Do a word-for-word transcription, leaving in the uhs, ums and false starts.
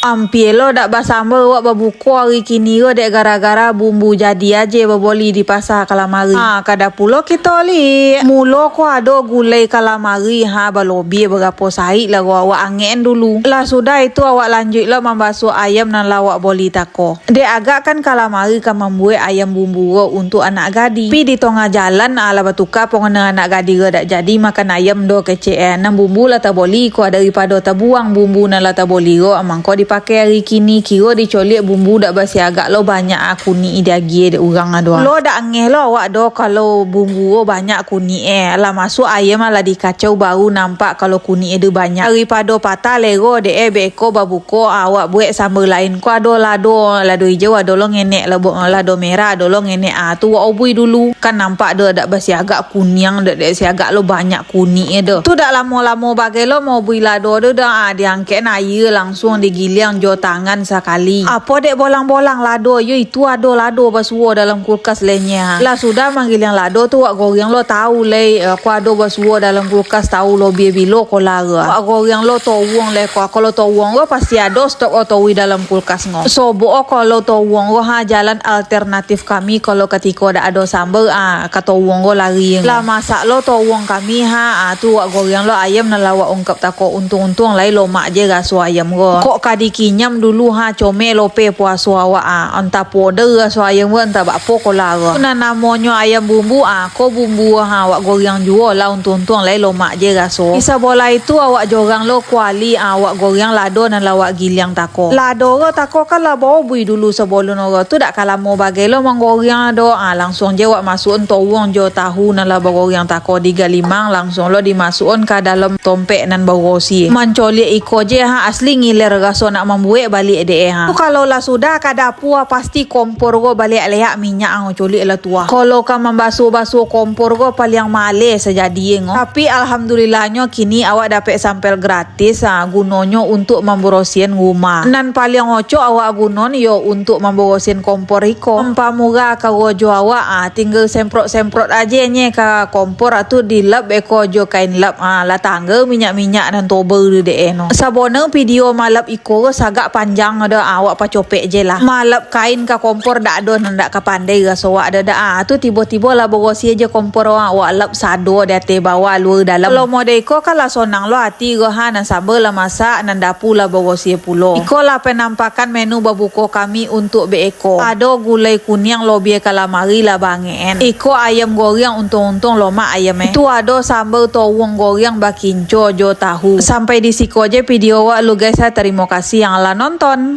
Ampia lo dak basamba awak babuko ari kini ko dek gara-gara bumbu jadi aje baboli di pasa kalamari. Ha, kada pulo kito liak. Mulo ko ado gulai kalamari, ha, balobiah barapo saik lah ko awak angek-an dulu. Lah sudah itu awak lanjuik lo mambasuah ayam nan lah awak boli tako. Dek agak kan kalamari ka mambuek ayam bumbu ko untuak anak gadih. Pi di tongah jalan, alah batuka pokoknyo anak gadih ko dak jadi makan ayam doh kecek eh. Nan bumbu lah taboli ko daripado tabuang bumbu nan lah taboli ko, mangko dipakai ari kini kiro dicoliak bumbu dak basiagak lo banyak ah kunik diagiah dek urang ado ah. Lo dak angeh lo awak doh kalau bumbu ko banyak kunik eh. Lah masuak ayam alah dikacau baru nampak kalau kunik ado banyak. Daripado patah lero dek eh beko babuko. Ko awak buek samba lain ko ado lado, lado ijau ado lo ngenek, labo-, lado merah ado lo ngenek. Ah, tu wak obui dulu. Kan nampak do dak basiagak kuniang, dak, dak siagak lo banyak kunik e do. Tu dak lamo-lamo bagai lo maobui lado do dah. Ah, diangkek aia langsuang digiliang jo tangan sakali. Apo dek bolang-bolang lado, yo itu ado lado basuo dalam kulkas lehnye. Lah sudah manggiliang lado tu wak goriang lo tahu lei, eh, ko ado basuo dalam kulkas tahu lo bia bilo ko lah. Wak goriang lo towuang leh ko, kalau towuang ko pasti ado stok lo towui dalam kulkas ngo. Sobok o kalau towuang ko ha jalan alternatif kami kalau katiko dak ado samba, ah, ka towuang ko lari ngo. Lah masak lo towuang kami ha, ah, tu wak goriang lo ayam nan lah wak ungkap tako untuang-untuang lai lomak je raso ayam ko. Kok ka dikinyam dulu ha, comeh lope puaso awak ah, antah poda raso ayam ko antah bak apo ko lah ko. Nan namonyo ayam bumbu, ah, ko bumbu, ha, wak goriang juo lah, untuang-untuang lai lomak je raso. Di sabolah itu awak jorang lo kuali, ah, wak goriang lado nan lah wak giliang tako. Lado ko tako kan lah baobui dulu sabalun ko, tu dak ka lamo bagai lo manggoriang do, ah, langsuang je wak masuakan towuang jo tahu nan lah bagoriang tako di galimang, langsuang lo dimasuakan ka dalam tompek nan barosi. Mancoliak iko je, ha, asli ngiler raso nak mambuek baliak dek e, ha. Tu kalau lah sudah ka dapua, pasti kompor ko baliak leak minyak ang coliak lah tuah. Kalau ka mambasuah-basuah kompor ko paliang maleh sajadi ngo. Tapi alhamdulillahnyo kini awak dapek sampel gratis, ha, gunonyo untuak mambarosian rumah. Nan paliang ocok awak gunon yo untuak mambarosian kompor iko. Ampamurah karajo awak, ha, tinggal semprot-semprot aje nye ka kompor, atu dilap eko jo kain lap, ha, lah tangga minyak-minyak nan toba tu dek e no. Sabona video malap iko ko sagak panjang ado, awak pacopek je lah. Malap kain ka kompor dak ado nan dak ka pandai raso wak ado dak, ah, tu tibo-tibo lah barosi je kompor, ah, awak lap sado di ateh bawah, lua dalam. Kalau model iko kan lah sonang lo ati ko ha, nan samba lah masak, nan dapu lah barosi pulo. Iko lah penampakan menu babuko kami untuak beko. Ado gulai kuniang lobia kalamari lah bangek en. Iko ayam goriang untuang-untuang lomak ayam e. Tu ado samba towuang goriang bakinco jo tahu. Sampai di siko je video wak lu guys ha, tarimo kasih yang lah nonton.